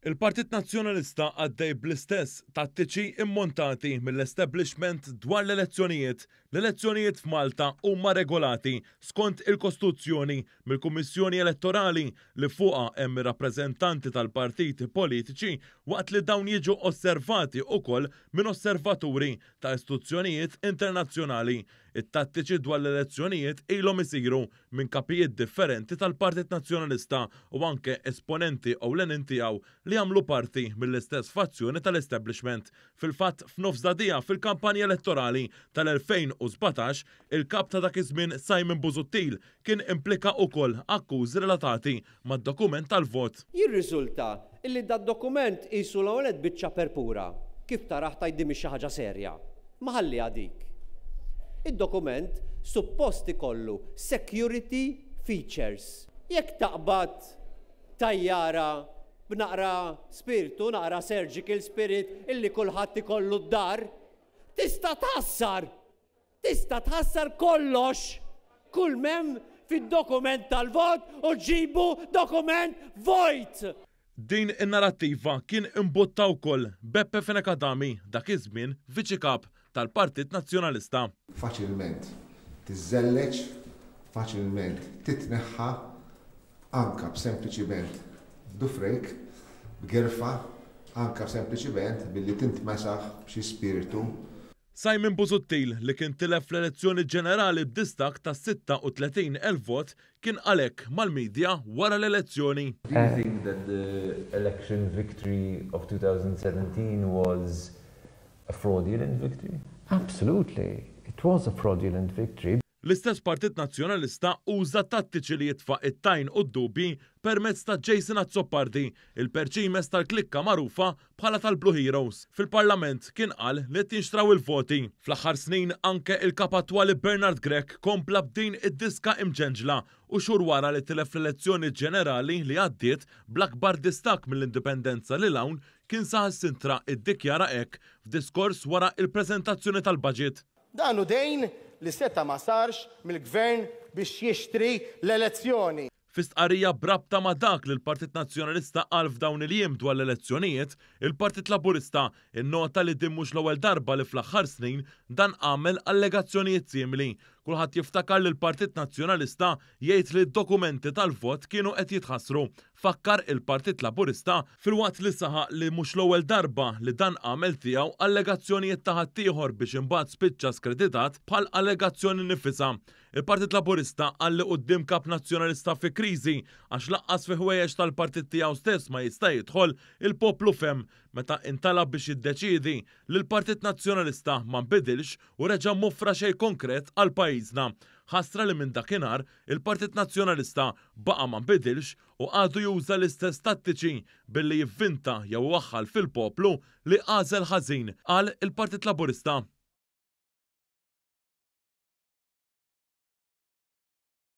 Il-Partit Nazzjonalista għaddej bl-istess tattiċi immontati mill-establishment dwar l-elezzjonijiet. L-elezzjonijiet f'Malta huma regolati skont il-Kostituzzjoni mill-Kummissjoni Elettorali li fuqha hemm ir-rappreżentanti tal-partiti politiċi waqt li dawn jiġu osservati ukoll minn osservaturi ta' istituzzjonijiet internazzjonali. It-tattiċi dwar l-elezzjonijiet ilhom isiru minn kapijiet differenti tal-Partit Nazzjonalista u anke esponenti ewlenin tiegħu li jagħmlu parti mill-istess fazzjoni tal-establishment. Fil-fatt, f'nofs dagħdigħa fil-kampanja elettorali tal-2017, il-Kap ta' dak iż-żmien Simon Busuttil kien implika ukoll akkużi relatati mad-dokument tal-vot. Jirriżulta illi dad-dokument qisu l-ewwel nett biċċa perpura. Kif tarah tgħid din mhix xi ħaġa serja. Ma ħalliha dik. Id-dokument suppost ikollu security features. Jekk taqbad tajjara b'naqra spirtu, naqra surgical spirit illi kulħadd ikollu d-dar, tista' tħassar! Tista' tħassar kollox, kull m'hemm fid-dokument tal-vot u ġġibu dokument vojt! Din in-narattiva kien imbutta wkoll Beppe Fenech Adami, dak iż-żmien Viċi Kap tal-Partit Nazzjonalista. Faċilment tiżżelleġ, faċilment titneħħa anke b'sempliċiment b'dufrejk, b'gerfa, anke sempliċiment billi tintmesaħ b'xi spirtu. Simon Busuttil, li kien tilef fl-elezzjoni ġenerali b'distakk ta' 36 elf vot, kien qal hekk mal-media wara l-elezzjoni. Do you think that the election victory of 2017 was a fraudulent victory? Absolutely, it was a fraudulent victory. L-istess Partit Nazzjonalista uża tattiċi li jitfa' t-tajn u d-dubji permezz ta' Jason Azzopardi, il-perċimes tal-klikka magħrufa bħala tal-Blue Heroes. Fil-Parlament kien qal li qed jinxtraw il-voti. Fl-aħħar snin anke il-Kap attwali Bernard Grech kompla b'din id-diska imġenġla u xhur wara li tilef l-elezzjoni ġenerali li għaddiet bl-akbar distakk mill-Indipendenza lil hawn kien saħansitra iddikjara hekk f'diskors wara il-preżentazzjoni tal-budget. Dan hu dejn li seta' ma sarx mill-Gvern biex jixtri l-elezzjoni. Fi stqarrija b'rabta ma' dak li l-Partit Nazzjonalista qal f'dawn il-jiem dwar l-elezzjonijiet, il-Partit Laburista nnota li din mhux l-ewwel darba li fl-aħħar snin dan għamel allegazzjonijiet simili. Kulħadd jiftakar li l-Partit Nazzjonalista jgħid li d-dokumenti tal-vot kienu qed jitħassru, fakkar il-Partit Laburista filwaqt li saħaq li mhux l-ewwel darba li dan għamel tiegħu allegazzjonijiet ta' ħaddieħor biex imbagħad spiċċa skreditat bħal allegazzjoni nnifisha. Il-Partit Laburista qal li quddiem Kap Nazzjonalista fi kriżi għax lanqas fi ħwejjeġ tal-partit tiegħu stess ma jista' jidħol, il-poplu fehem meta intalab biex jiddeċiedi li l-Partit Nazzjonalista ma nbidilx u reġa' m'offra xejn konkret għal pajjiżna. Ħasra li minn dakinhar il-Partit Nazzjonalista baqa' ma nbidilx u għadu juża l-istess tattiċi billi jivvinta jew iwaħħal fil-poplu li għażel ħażin, qal il-Partit Laburista.